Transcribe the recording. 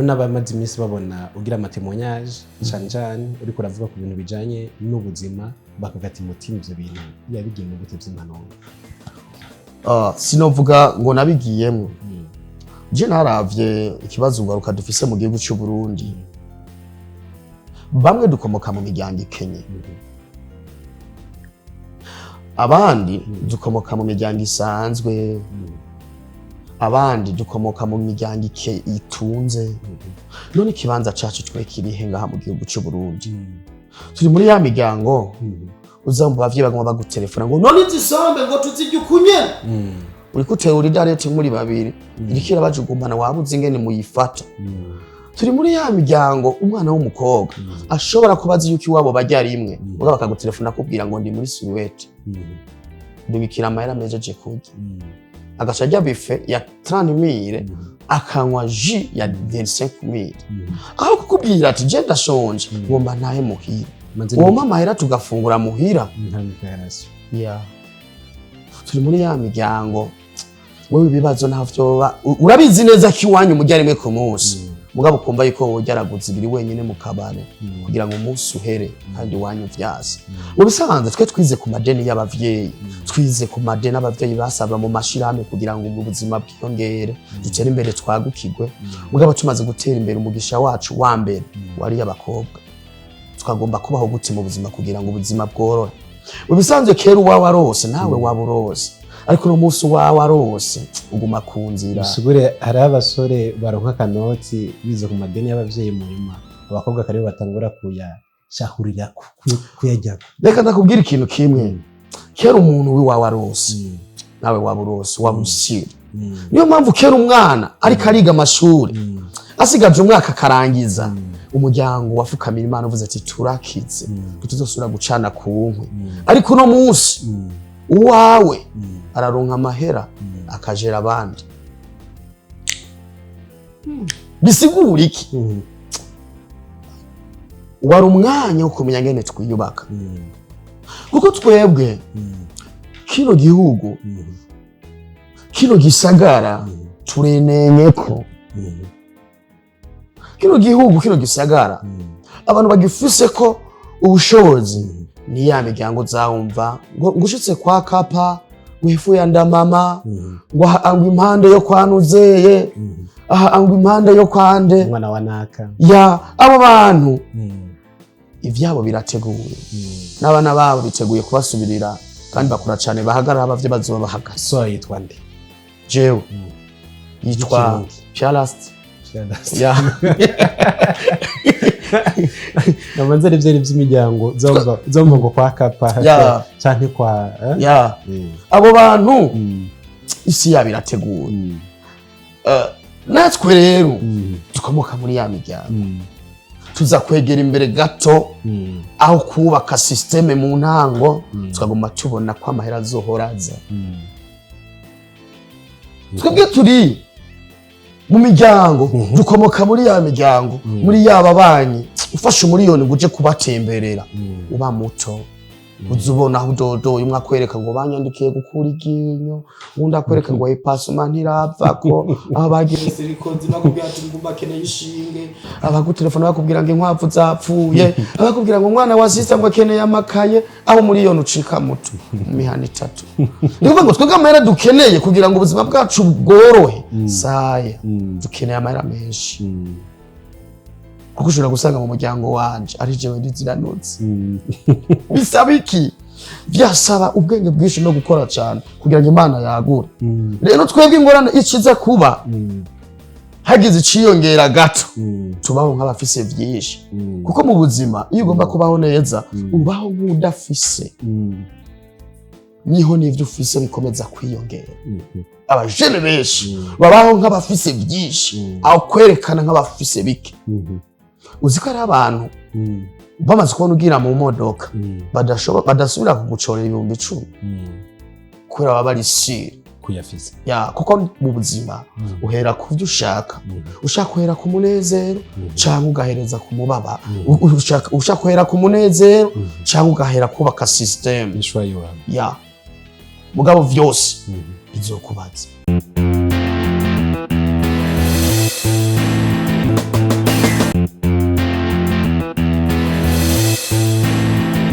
N'abamaze iminsi babona ugira ama témoignages, cane cane uriko uravuga ku bintu bijanye n'ubuzima, bakagata umutima. Ivyo bintu yabigiyemo gute vy'impanuro? Ah, sinovuga ngo nabigiyemo. Je naravye ikibazo ugaruka dufise mu gihugu cy'u Burundi. Bamwe dukomoka mu miryango ikenye, abandi dukomoka mu miryango isanzwe, abandi dukomoka mu miryango itunze. None ikibanza cacu twe kirihe ngaha mu gihugu cy'u Burundi? Turi muri ya miryango uza mu bavyeyi baguma bagutelefona ngo: "None izi sombe ngo tuzirye ukunyene?" Uriko utera idarete muri babiri, iriko irabajugumbana, wabuze ingene muyifata. Turi muri ya miryango umwana w'umukobwa ashobora kuba azi yuko iwabo barya rimwe, mugabo bakagutelefona akubwira ngo: "Ndi muri Silhouette, ndungikira amahera mejeje kurya." Agaca arya buffet ya 30 mille, akanywa jus ya 25 mille, aho kukubwira ati: "Je ndashonje, ngomba ntahe muhira, wompa amahera tugafungura muhira." Ya, turi muri ya miryango wewe ibibazo ntaho vyoba urabizi neza ko iwanyu murya rimwe ku munsi, mugabo ukumva yuko wogerageza ibiri wenyine mu kabare kugira ngo umunsi uhere, kandi iwanyu vyase. Mu bisanzwe twe twize ku madeni y'abavyeyi, twize ku madeni abavyeyi basaba mu mashirahamwe kugira ngo ubuzima bwiyongere, dutere imbere, twagukirwe. Mugabo tumaze gutera imbere, umugisha wacu wa mbere wari abakobwa. Twagomba kubaho gute mu buzima kugira ngo ubuzima bworohe? Mu bisanzwe kera uwawe arose nawe waba urose, ariko uno munsi uwawe arose uguma ku nzira. Bisugure hariho abasore baronka akanoti bize ku madeni y'abavyeyi, mu nyuma abakobwa karibo batangura kuyashahurira, kuyajyako. Reka ndakubwira ikintu kimwe. Kera umuntu w'iwawe arose nawe waba urose, waba usira. Niyo mpamvu kera umwana ariko ariga amashuri, asigaje umwaka akarangiza, umuryango wafukamira Imana uvuze ati: "Turakize, ntituzosubira gucana ku nkwi." Ariko uno munsi uwawe araronka amahera akajera abandi. Bisigura iki? Wari umwanya wo kumenya ngene twiyubaka, kuko twebwe kino gihugu, kino gisagara, turenenye ko kino gihugu, kino gisagara, abantu bagifise ko ubushobozi ni ya miryango uzawumva ngo ushitse kwa Kapa, ngo ifu ya ndamama, ngo aha, ngo impande yo kwa Nuzeye, aha, ngo impande yo kwande. Umwana wa naka. Ya, abo bantu ivyabo birateguye, n'abana babo biteguye kubasubirira, kandi bakura cane bahagarara abavyo bazoba bahagaze. So yitwa nde? Jewe yitwa Y'ikirundi. Pialast. Ya. Namanze ari vyari vy'imiryango zomva ngo kwa Kapa canke kwa eh? Ya. Abo bantu isi yabo irateguye. Natwe rero dukomoka muri ya miryango, tuza kwegera imbere gato aho kubaka système mu ntango, tukaguma tubona ko amahera azohora aza. Twebwe turi mu miryango, dukomoka muri ya miryango, muri ya babanyi ufashe umuriyoni ngo uje kubatemberera, uba muto uza ubona aho udodoye, umwe akwereka ngo banyandikiye gukura iryinyo, uwundi akwereka ngo ipasuma ntiravako, aho bagiye sirikozi bakubwira ati ngo bakeneye ishinge, abagutelefona bakubwira ngo inkwavu zapfuye, abakubwira ngo umwana wa sista ngo akeneye amakaye, aho umuriyoni ucika muto mu mihana itatu. Ni ukuvuga ngo twebwe amahera dukeneye kugira ngo ubuzima bwacu bworohe saya, dukeneye amahera menshi, kuko ushobora gusanga mu muryango wanje ari jewe ndiziranutse. Bisaba iki? Byasaba ubwenge bwinshi no gukora cyane kugira ngo Imana yagure. Rero twebwe ingorane ikiza kuba, hagize iciyongera gato, tubaho nk'abafise byinshi, kuko mu buzima iyo ugomba kubaho neza ubaho nk'udafise, niho n'ivyo ufise bikomeza kwiyongera. Abajene benshi babaho nk'abafise byinshi aho kwerekana nk'abafise bike. Uzi ko hari abantu bamaze kubona ugira mu modoka badasubira kugucorera 10,000, kubera baba bari sûrs kuyafise. Ya, kuko mu buzima uhera ku byo ushaka. Ushaka guhera ku munezero cyangwa ugahereza ku mubaba, ushaka guhera ku munezero cyangwa ugahera kubaka système. Ishwa yiwawe. Ya, mugabo vyose bizokubaza.